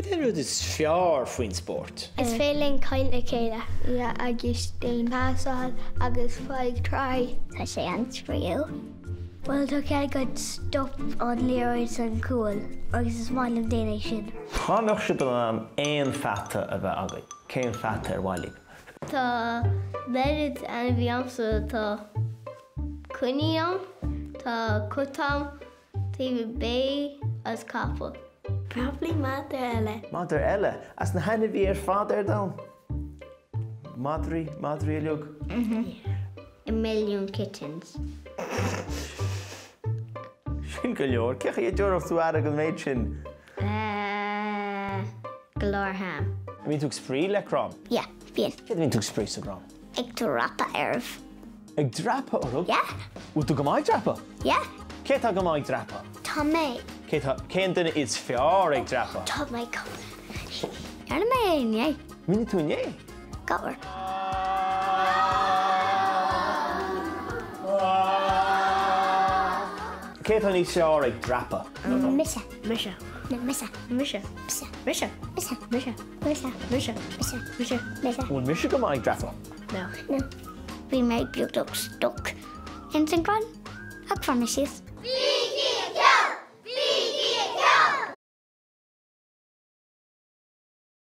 Cad é an rud is fearr faoin spórt? Is féidir linn caint le chéile. Yeah agus déan pasáil agus faigh try. Tá sé an-spraíúil. Bhuel tá cead agat stop an liathróid san cúl agus is maith liom déanamh sin. Dá mbeadh sibh in ann aon pheata a bheith agaibh, cén pheata ar mhaith libh? Tá oiread ainmhí a'msa, tá coinín a'm, tá cat a'm, tá bé agus capall. Probably madra eile. Madra eile? As na hainmhithe ar fad ar domhan? Madraí, madraí uilig? A million kittens. Sin go leor. Cén chaoi a dtabharfadh tú aire don méid sin? Eh, go leor am. An mbíonn tú ag spraoi le crann? Yeah, bíonn. Céard a bhíonn tú ag spraoi sa gcrann? Ag dreapadh orthu. Ag dreapadh orthu? Yeah. Bhfuil tú go maith ag dreapadh? Yeah. Cé atá go maith ag dreapadh? Tá mé. Cé tá, cén duine is fearr ag dreapadh? Tá mé go. Rinne mé é inné. Rinne tú inné? Gabhar. Cé atá níos fearr ag dreapadh? Mise. Mise. No, mise. Mise. Mise. Mise. Mise. Mise. Mise. Mise. Mise. Mise. Mise. Bhfuil mise go maith ag dreapadh? No. No. Bhí mé beagnach stuck ins an gcrann ach fuair mé síos.